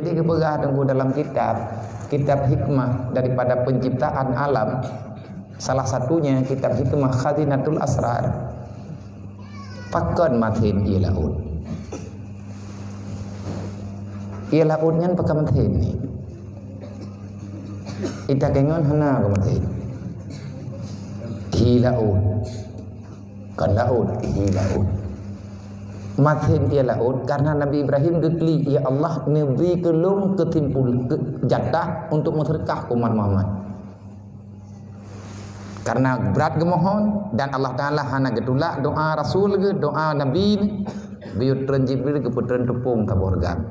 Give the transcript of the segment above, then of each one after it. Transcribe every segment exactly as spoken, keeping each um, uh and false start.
Jadi geupeugah Teungku dalam kitab, kitab hikmah daripada penciptaan alam, salah satunya kitab hikmah Khazinatul Asrar. Pakon mathén ié laôt? Ié laôt nyan pakon mathén ni? Ita keungon hana keumathén. Hi laôt. Kon laôt, hi laôt. Mathén ié laôt karena Nabi Ibrahim geuklik, "Ya Allah, neubri keu lôn keusimpul, keu jatah untuk meuseudeukah keu umat Muhammad." Karena brat geumohon dan Allah Taala hana geutulak doa rasul geuh, doa nabi, geuyue treun Jibril geupeutreun teupông saboh reugam.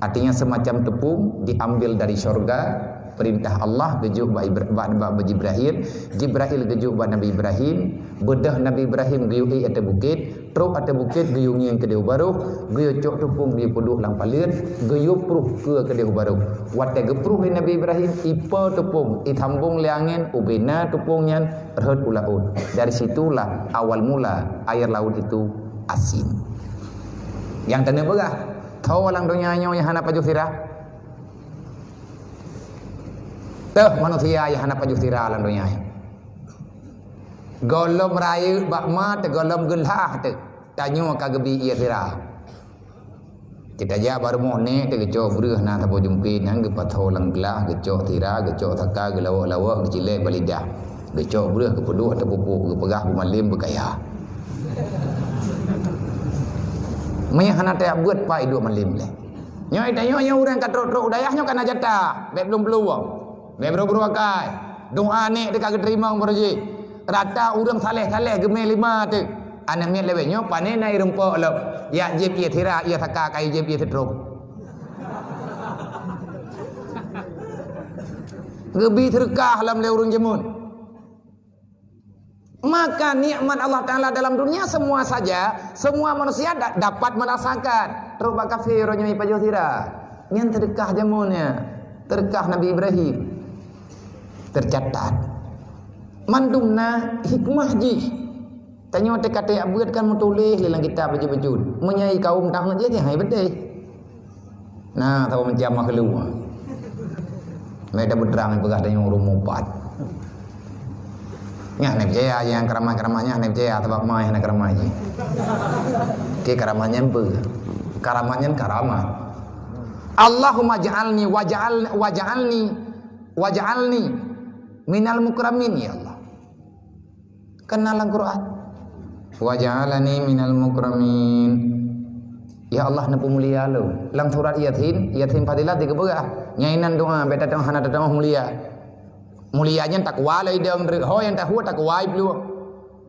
Artinya semacam tepung diambil dari syurga, perintah Allah geujok bak Ibra-, bak, bak, bak Jibril, Jibril geujok bak Nabi Ibrahim, beudôh Nabi Ibrahim geuyue ék ateueh bukét, trok ateueh bukét geuyue ngieng keudéh u barôh, geuyue cok tepung geuyue peuduek lam paleuet, geuyue pruh keue keudéh u barôh. Watée geupruh lé Nabi Ibrahim, ipo tepung, isambong lé angén, ubena tepung nyan rhot u laôt. Dari situlah awal mula air laut itu asin. Nyang teuneupeugah, tho lam donya nyoe nyang hana pajoh sira? Teuh manusia nyang hana pajoh sira lam donya nyoe. Gohlom rayeuk bak ma teuh, gohlom geulah teuh, tanyoe ka geubi ié sira. Kita jak bak rumoh nèk teuh geucok breueh na saboh jumpét nyan geupatho lam glah, geucok sira, geucok saka, geulawok-lawok, geucilek bak lidah. Geucok breueh geupeuduek ateueh pupuk, geupeugah beumalem beukaya. Meunyoe hana tajak beuet, pat iduek malem lé. Nyoe tanyoe nyang ureuëng ka trok-trok u dayah nyoe ka na jatah, bék plueng-plueng, bék brôk-brôk akai. Doa nèk teuh ka geuteurimong baroe jih. Rata ureuëng saleh-saleh geumé lima teuh. Aneuk miet lewat nyoe pané na irumpok lom. Yak jieb ié sira, ié saka, ka ié jieb ié sitrok. Geubi seudeukah lom lé ureuëng jameun. Maka nikmat Allah Taala dalam dunia semua saja, semua manusia da-, dapat merasakan. Trok bak kafé uroe nyoe pajoh sira. Nyan seudeukah jameun nyan. Seudeukah Nabi Ibrahim. Teucatat. Mandum na hikmah jih. Tanyoe teuka tajak beuet kan meutuléh lé lam kitab bacut-bacut. Meunyoe kaum tahu jih, jih hai beutôi. Nah, tahu macam makhluk. Mereka berterang peugah tanyoe ureuëng mupat. Nyan hana peucaya nyang keramat-keramat nyan hana peucaya sabab ma hana keramat jih. Oke, keramat nyan peue? Keramat nyan keramat. Allahumma ja'alni waja'al-, waja'alni waja'alni minal mukramin, ya Allah. Kan na lam Quran. Waja'alni minal mukramin. Ya Allah, neupeumulia lôn. Lam surat Yasin, Yasin Fadilat geupeugah, nyan inan doa, bék tateu'oh hana tateu'oh mulia. Mulia nyan takwa lom idong, ho nyang tahuet takwa iplueng.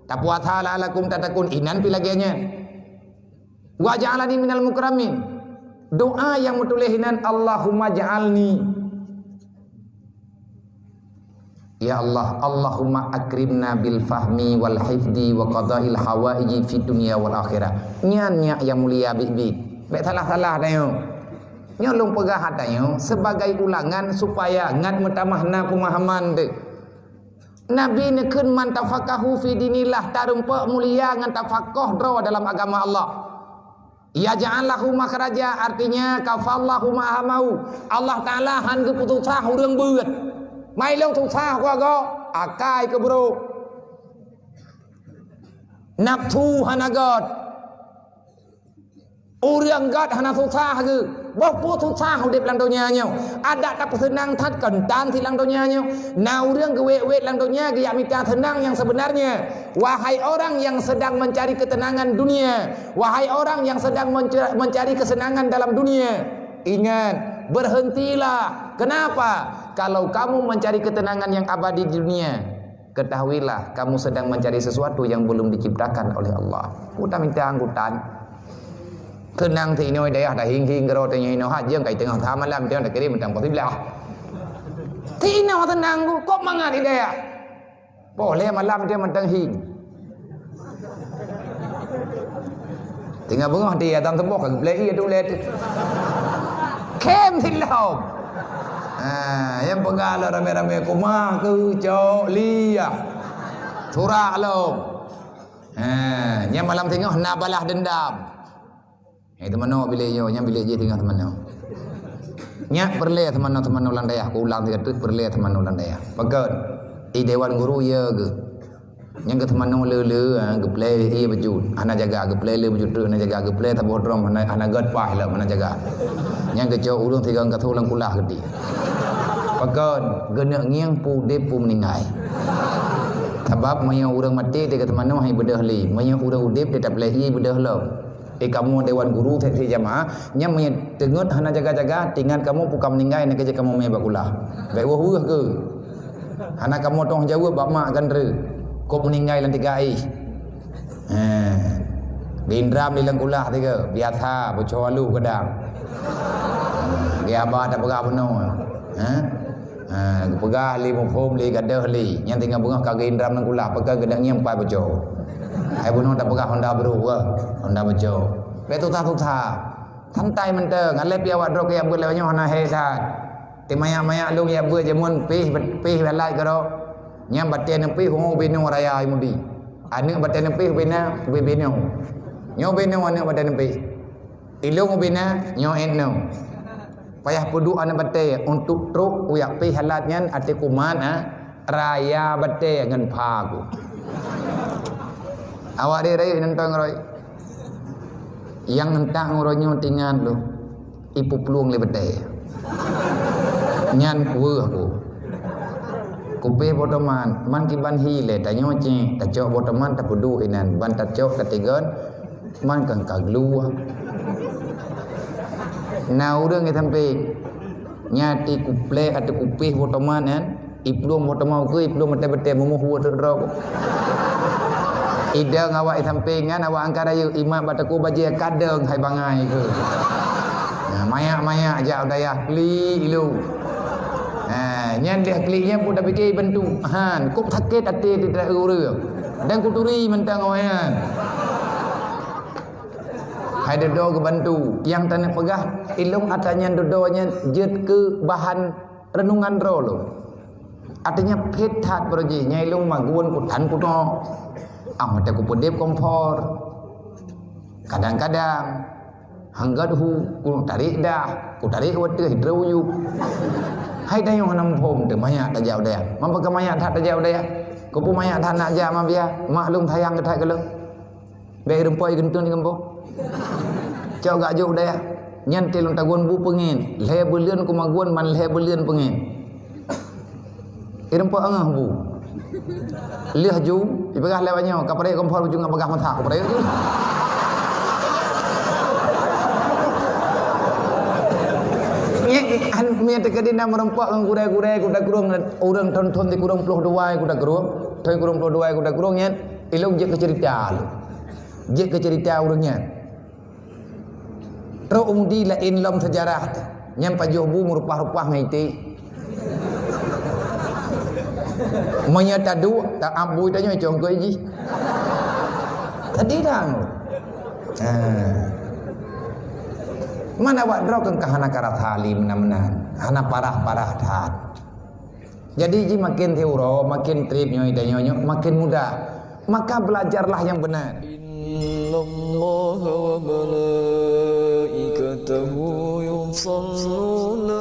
Tapuasa la'allakum tattaqun, inan pi lagée nyan. Waja'alni minal mukramin. Doa nyang meutuléh inan, Allahumma ja'alni. Ya Allah, Allahumma akrimna bil fahmi wal hifdi wa qadail hawaiji fid dunya wal akhirah. Nyan nyak nyang mulia biet-biet. Bék salah-salah tanyoe. Nyoe lôn peugah tanyoe sebagai ulangan supaya ngat meutamah na peumahaman teuh. Nabi neukheun, "Man tafaqahu fi dinillah", tarumpok mulia ngon tafakoh droe dalam agama Allah. Yaj'al lahu makhraja, artinya kafallahu ma hamahu. Allah Taala han geupeususah ureuëng beuet. Mai lôn susah kuagoe, akai keubrôk. Nafsu hana göt. Ureuëng göt hana susah geuh. Boh peue susah udeb lam donya nyoe. Adak tapeuseunang that keuntang silang donya nyoe. Na ureuëng geuwet-wet lam donya geujak mita seunang nyang seubeunarnya. Wahai orang yang sedang mencari ketenangan dunia, wahai orang yang sedang menca-, mencari kesenangan dalam dunia, ingat, berhentilah. Kenapa? Kalau kamu mencari ketenangan yang abadi di dunia, ketahuilah kamu sedang mencari sesuatu yang belum diciptakan oleh Allah. Kuta minta angkutan. Keunang ti inoe dayah dah hing-hing gero tanya inoe hajeng kai tengah tha malam dia dah kirim tang pos siblah. Ti inoe tenang ku, kok mangat di dayah. Boleh malam dia mentang hing. Tinggal bengah dia dan tembok ke belai iya tu let. Kem silom. Ha, yang peugah lom ramai-ramai kumah ke cok liah. Surak lom. Ha, yang malam tengah nak balas dendam. Yang itu mana bilik yo, yang bilik je tengah teman yo. Nyak peureulée teumanoe-teumanoe lam dayah, kuulang sigoe teuk peureulée teumanoe lam dayah. Pakon? I dewan guru ya geuh. Nyang geuteumanoe le-le, ha, geuplé ié beujeuet, hana jaga, geuplé le beujeuet treuk hana jaga, geuplé saboh drom hana, hana gét paih lom hana jaga. Nyang geucok ureuëng sigoe gasoe lam kulah geuti. Pakon? Geuneuk ngieng peue udeb peue meuninggai. Sabab meunyoe ureuëng maté teuka teumanoe hai beudôh lé, meunyoe ureuëng udeb teuka plé ié beudôh lom. Eh, kamoe dewan guru sesi jamaah, nyan meunyoe teungeut hana jaga-jaga, tingat kamoe peue ka meuninggai, na keujeuet kamoe mé bak kulah. Bék weueh-weueh keu. Hana kamoe tong jaweueb bak mak kan re. Kop meuninggai lam tiga aih. Ha. Geindram di lam kulah tiga, biasa, beucoe alu kadang. Di haba tapeugah bunoe. Ha? Ha, geupeugah lé muphom lé gadôh lé. Nyan tinggai beungoh ka geindram lam kulah, pakon geuneuk ngieng pai beucoe. Hai bunoe tapeugah honda bru, Honda beucoe. Bék tusa-tusa. Santai mantong, alah pih awak droe keu jak beuet lewat nyoe hana hé that. Teumayak-mayak lôn jak beuet jameun pih, pih balat keudroe. Nyang batée neupih ubé nyoe raya mudi. Aneuëk batée neupih ubé na, ubé nyoe. Nyoe ubé nyoe aneuëk batée neupih. Ilôn ubé na, nyoe ék nyoe. Payah peuduek aneuëk batée untuk trok kujak pih halat nyan até kuman, ha, raya batée ngon pha ku. Awak deh rayeuk nonton ngeroe. Nyang entak ngeroe nyoe tingat lôn. Ipeuplueng lé batée. Nyan kuweueh ku. Kupéh botoman, man kiban hi lé tanyoe cék, tacok botoman tapeuduek inan, ban tacok katigon, man kan ka gluwa. Na ureuëng nyang sampé, nyang ti kuplek atau kupéh botoman nyan, iplueng botoman ukeue, iplueng batée-batée mumuh ueh teuk droe. Idong awak i sampéng nyan awak angkat rayeuk imat bak teukue bajée kadong hai bangai keu. Nah, mayak-mayak jak u dayah klik ilong. Ha, nyan deh klik nyan pun tapike bantu. Han, kok sakét até di ureuëng. Dan kuturi mantong awak nyan. Hai dodo geubantu, nyang taneuk peugah ilong ata nyan dodo nyan jeuet keu bahan renungan droe lom. Artinya, phet that baroe jih, nyang ilong magun kutan kuto. Ah, watée kupeudeb kompor. Kadang-kadang, hangga hu, kutarék dah, kutarék watée hidro uyup. Hai tanyoe hana muphom teuh, mayak tajak u dayah. Mamba ka mayak that tajak u dayah. Kupeue mayak that nak jak ma biya, maklum sayang keu that keu lôn. Bék rumpok igeunteun igeumboh. Cok gak jok dayah. Nyan teuh lôn tagun bu peungén. Lhée buleuen kumagun man lhée buleuen peungén. Irumpok angah bu. Lheueh ju, ipeugah lewat nyoe, ka parek kompor baju ngon bagah masa, ka parek ju. Nyan, han, mie teuka dina meureumpok ngon gurée-gurée, kuda kurung, ureuëng thon-thon di kurung ploh dua, kuda kurung, thon kurung ploh dua, kuda kurung nyan, ilong jeuet keu ceurita lom. Jeuet keu ceurita ureuëng nyan. Trok u Mudi laén lom seujarah teuh. Nyan pajoh bu meurupah-rupah ngon iték. Meunyoe taduek, ta-, ap bu tanyoe congkoi jih. Tadi dang. Ha. Man awak droe kan ka hana karasa lé meunan-meunan. Hana parah-parah that. Jadi, ji makin tiuroe, makin treb nyoe dan nyoe, nyoe makin mudah. Maka belajarlah yang benar. Innallaha wa malaikatahu yusalluna